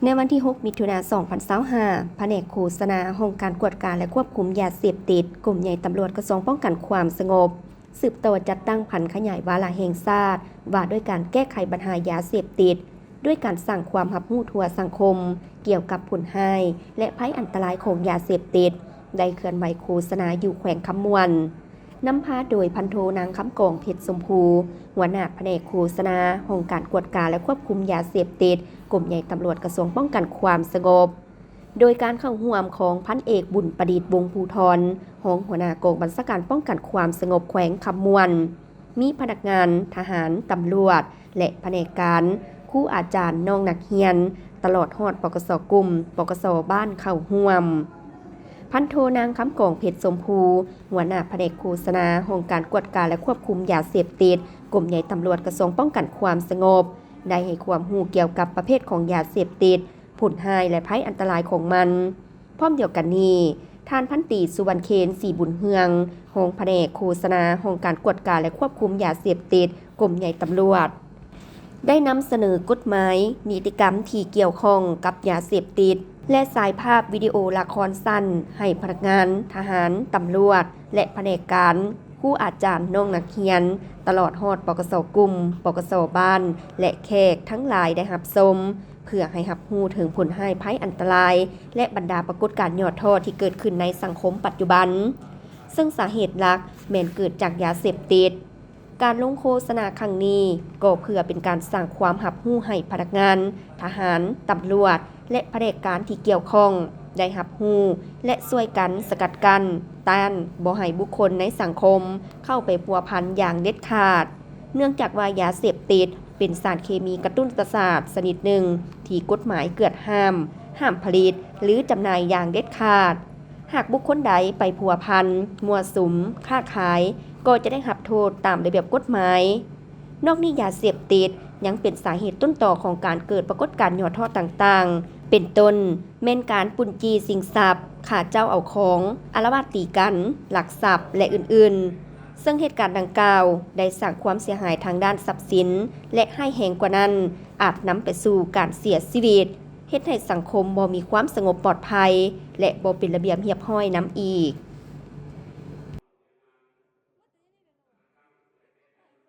ໃນວັນທີຫົກ ມິຖຸນາ ສອງພັນຊາວຫ້າ ພະແນກໂຄສະນາ ຫ້ອງການກວດກາ ແລະ ຄວບຄຸມຢາເສບຕິດ ກົມໃຫຍ່ຕຳຫຼວດ ກະຊວງປ້ອງກັນຄວາມສະຫງົບ ສືບຕໍ່ຈັດຕັ້ງຜັນຂະຫຍາຍວາລະແຫ່ງຊາດ ວ່າດ້ວຍການແກ້ໄຂບັນຫາຢາເສບຕິດ ດ້ວຍການສ້າງຄວາມຮັບຮູ້ທົ່ວສັງຄົມ ກ່ຽວກັບຜົນຮ້າຍ ແລະ ໄພອັນຕະລາຍຂອງຢາເສບຕິດ ໄດ້ເຄື່ອນໄຫວໂຄສະນາຢູ່ແຂວງຄຳມ່ວນ. ນຳພາໂດຍພັນໂທ ນາງ ຄຳກອງ ເພັດຊົມພູ ຫົວໜ້າພະແນກໂຄສະນາ ຫ້ອງການກວດກາ ແລະ ຄວບຄຸມຢາເສບຕິດ ກົມໃຫຍ່ຕຳຫຼວດ ກະຊວງປ້ອງກັນຄວາມສະຫງົບ, ໂດຍການເຂົ້າຮ່ວມຂອງພັນເອກ ບຸນປະດິດ ວົງພູທອນ ຮອງຫົວໜ້າກອງບັນຊາການປ້ອງກັນຄວາມສະຫງົບແຂວງຄຳມ່ວນ, ມີພະນັກງານ, ທະຫານ, ຕຳຫຼວດ ແລະ ພະແນກການ, ຄູອາຈານ, ນ້ອງນັກຮຽນ, ຕະຫຼອດຮອດ ປກສ ກຸ່ມ, ປກສ ບ້ານ ເຂົ້າຮ່ວມ. ພັນໂທ ນາງ ຄຳກອງ ເພັດຊົມພູ ຫົວໜ້າພະແນກໂຄສະນາ ຫ້ອງການກວດກາ ແລະ ຄວບຄຸມຢາເສບຕິດ ກົມໃຫຍ່ຕຳຫຼວດ ກະຊວງປ້ອງກັນຄວາມສະຫງົບ ໄດ້ໃຫ້ຄວາມຮູ້ກ່ຽວກັບປະເພດຂອງຢາເສບຕິດ, ຜົນຮ້າຍ ແລະ ໄພອັນຕະລາຍຂອງມັນ. ພ້ອມດຽວກັນນີ້, ທ່ານພັນຕີ ສຸວັນເຄນ ສີບຸນເຮືອງ ຮອງພະແນກໂຄສະນາ ຫ້ອງການກວດກາ ແລະ ຄວບຄຸມຢາເສບຕິດ ກົມໃຫຍ່ຕຳຫຼວດ ໄດ້ນຳສະເໜີກົດໝາຍ, ນິຕິກຳທີ່ກ່ຽວຂ້ອງກັບຢາເສບຕິດ ແລະ ສາຍພາບວິດີໂອລະຄອນສັ້ນ ໃຫ້ພະນັກງານ, ທະຫານ, ຕຳຫຼວດ ແລະ ພະແນກການ, ຄູອາຈານ, ນ້ອງນັກຮຽນ, ຕະຫຼອດຮອດ ປກສ ກຸ່ມ, ປກສ ບ້ານ ແລະ ແຂກທັງຫຼາຍໄດ້ຮັບຊົມ ເພື່ອໃຫ້ຮັບຮູ້ເຖິງຜົນຮ້າຍໄພອັນຕະລາຍ ແລະ ບັນດາປາກົດການຫຍໍ້ທໍ້ທີ່ເກີດຂຶ້ນໃນສັງຄົມປັດຈຸບັນ, ເຊິ່ງສາເຫດຫຼັກແມ່ນເກີດຈາກຢາເສບຕິດ. ການລົງໂຄສະນາຄັ້ງນີ້ ກໍເພື່ອເປັນການສ້າງຄວາມຮັບຮູ້ໃຫ້ພະນັກງານ, ທະຫານ, ຕຳຫຼວດ ແລະ ພະແນກການທີ່ກ່ຽວຂ້ອງໄດ້ຮັບຮູ້ ແລະ ຊ່ວຍກັນສະກັດກັ້ນ, ຕ້ານບໍ່ໃຫ້ບຸກຄົນໃນສັງຄົມເຂົ້າໄປພົວພັນຢ່າງເດັດຂາດ, ເນື່ອງຈາກວ່າຢາເສບຕິດເປັນສານເຄມີກະຕຸ້ນປະສາດຊະນິດໜຶ່ງທີ່ກົດໝາຍເກືອດຫ້າມ, ຫ້າມຜະລິດ ຫຼື ຈຳໜ່າຍຢ່າງເດັດຂາດ. ຫາກບຸກຄົນໃດໄປພົວພັນ, ມົ້ວສຸມ, ຄ້າຂາຍ ກໍຈະໄດ້ຮັບໂທດຕາມລະບຽບກົດໝາຍ. ນອກນີ້ ຢາເສບຕິດຍັງເປັນສາເຫດຕົ້ນຕໍຂອງການເກີດປາກົດການຫຍໍ້ທໍ້ຕ່າງໆ ເປັນຕົ້ນ ແມ່ນການປຸ້ນຈີ້ຊິງຊັບ, ຂ້າເຈົ້າເອົາຂອງ, ອາລະວາດຕີກັນ, ລັກຊັບ ແລະ ອື່ນໆ, ເຊິ່ງເຫດການດັ່ງກ່າວໄດ້ສ້າງຄວາມເສຍຫາຍທາງດ້ານຊັບສິນ ແລະ ຮ້າຍແຮງກວ່ານັ້ນ ອາດນຳໄປສູ່ການເສຍຊີວິດ, ເຮັດໃຫ້ສັງຄົມບໍ່ມີຄວາມສະຫງົບປອດໄພ ແລະ ບໍ່ເປັນລະບຽບຮຽບຮ້ອຍນຳອີກ.